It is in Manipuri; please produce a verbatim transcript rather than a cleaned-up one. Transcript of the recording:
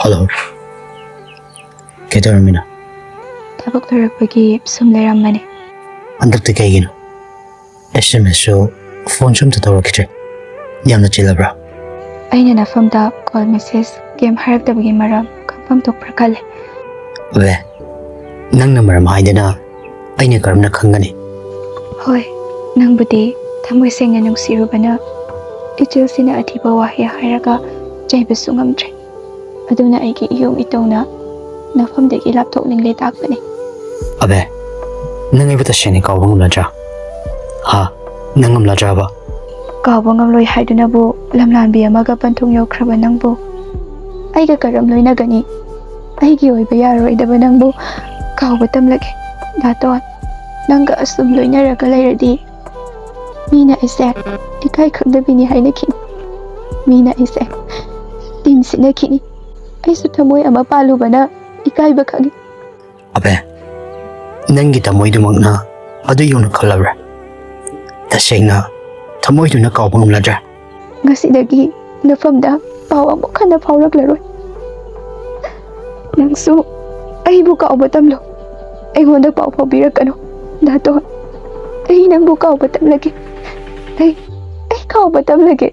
ꯍꯜꯂꯣ꯫ ꯀꯩꯗꯧꯔꯝꯃꯤꯅꯣ? ꯊꯕꯛ ꯂꯣꯏꯔꯛꯄꯒꯤ ꯁꯨꯝ ꯂꯩꯔꯝꯕꯅꯦ꯫ ꯍꯟꯗꯛꯇꯤ ꯀꯩꯒꯤꯅꯣ? ꯑꯦꯁ ꯑꯦꯝ ꯑꯦꯁꯁꯨ, ꯐꯣꯟꯁꯨ ꯑꯝꯇ ꯇꯧꯔꯛꯈꯤꯗ꯭ꯔꯦ꯫ ꯌꯥꯝꯅ ꯆꯤꯜꯂꯕ꯭ꯔꯥ? ꯑꯩꯅ ꯅꯐꯝꯗ ꯀꯣꯜ ꯃꯦꯁꯦꯖ ꯀꯩꯝ ꯍꯥꯏꯔꯛꯇꯕꯒꯤ ꯃꯔꯝ ꯈꯪꯐꯝ ꯊꯣꯛꯄ꯭ꯔꯥ ꯈꯜꯂꯦ꯫ ꯑꯕꯦ, ꯅꯪꯅ ꯃꯔꯝ ꯍꯥꯏꯗꯅ ꯑꯩꯅ ꯀꯔꯝꯅ ꯈꯪꯒꯅꯤ? ꯍꯣꯏ, ꯅꯪꯕꯨꯗꯤ ꯊꯃꯣꯏ ꯁꯦꯡꯅ ꯅꯨꯡꯁꯤꯔꯨꯕꯅ ꯏꯆꯤꯜꯁꯤꯅ ꯑꯊꯤꯕ ꯋꯥꯍꯩ ꯍꯥꯏꯔꯒ ꯆꯩꯕꯁꯨ ꯉꯝꯗ꯭ꯔꯦ꯫ ꯑꯗꯨꯅ ꯑꯩꯒꯤ ꯏꯌꯣꯡ ꯏꯇꯧꯅ ꯅꯐꯝꯗꯒꯤ ꯂꯥꯞꯊꯣꯛꯅꯤꯡꯂꯦ ꯇꯥꯛꯄꯅꯤ꯫ ꯑꯕꯦ, ꯅꯪ ꯑꯩꯕꯨ ꯇꯁꯦꯡꯅ ꯀꯥꯎꯕ ꯉꯝꯂꯗ꯭ꯔꯥ? ꯍꯥ? ꯅꯪ ꯉꯝꯂꯗ꯭ꯔꯕ? ꯀꯥꯎꯕ ꯉꯝꯂꯣꯏ ꯍꯥꯏꯗꯨꯅꯕꯨ ꯂꯝꯂꯥꯟꯕꯤ ꯑꯃꯒ ꯄꯟꯊꯨꯡ ꯌꯧꯈ꯭ꯔꯕ ꯅꯪꯕꯨ ꯑꯩꯒ ꯀꯔꯝ ꯂꯣꯏꯅꯒꯅꯤ? ꯑꯩꯒꯤ ꯑꯣꯏꯕ ꯌꯥꯔꯣꯏꯗꯕ ꯅꯪꯕꯨ ꯀꯥꯎꯕ ꯇꯝꯂꯒꯦ꯫ ꯗꯥꯇꯣꯟ, ꯅꯪꯒ ꯑꯁꯨꯝ ꯂꯣꯏꯅꯔꯒ ꯂꯩꯔꯗꯤ ꯃꯤꯅ ꯑꯩꯁꯦ ꯏꯀꯥꯏ ꯈꯪꯗꯕꯤꯅꯤ ꯍꯥꯏꯅꯈꯤꯅꯤ꯫ ꯃꯤꯅ ꯑꯩꯁꯦ ꯇꯤꯟ ꯁꯤꯠꯅꯈꯤꯅꯤ꯫ ꯑꯩꯁꯨ ꯊꯃꯣꯏ ꯑꯃ ꯄꯥꯜꯂꯨꯕꯅ ꯏꯀꯥꯏꯕ ꯈꯪꯉꯤ꯫ ꯑꯕꯦ, ꯅꯪꯒꯤ ꯊꯃꯣꯏꯗꯨꯃꯛꯅ ꯑꯗꯨ ꯌꯧꯅ ꯈꯜꯂꯕ꯭ꯔꯥ? ꯇꯁꯦꯡꯅ ꯊꯃꯣꯏꯗꯨꯅ ꯀꯥꯎꯕ ꯉꯝꯂꯗ꯭ꯔꯥ? ꯉꯁꯤꯗꯒꯤ ꯅꯐꯝꯗ ꯄꯥꯎ ꯑꯃꯨꯛ ꯍꯟꯅ ꯐꯥꯎꯔꯛꯂꯔꯣꯏ꯫ ꯅꯪꯁꯨ ꯑꯩꯕꯨ ꯀꯥꯎꯕ ꯇꯝꯂꯣ꯫ ꯑꯩꯉꯣꯟꯗ ꯄꯥꯎ ꯐꯥꯎꯕꯤꯔꯛꯀꯅꯨ꯫ ꯗꯥꯇꯣꯟ, ꯑꯩ ꯅꯪꯕꯨ ꯀꯥꯎꯕ ꯇꯝꯂꯒꯦ꯫ ꯑꯩ, ꯑꯩ ꯀꯥꯎꯕ ꯇꯝꯂꯒꯦ꯫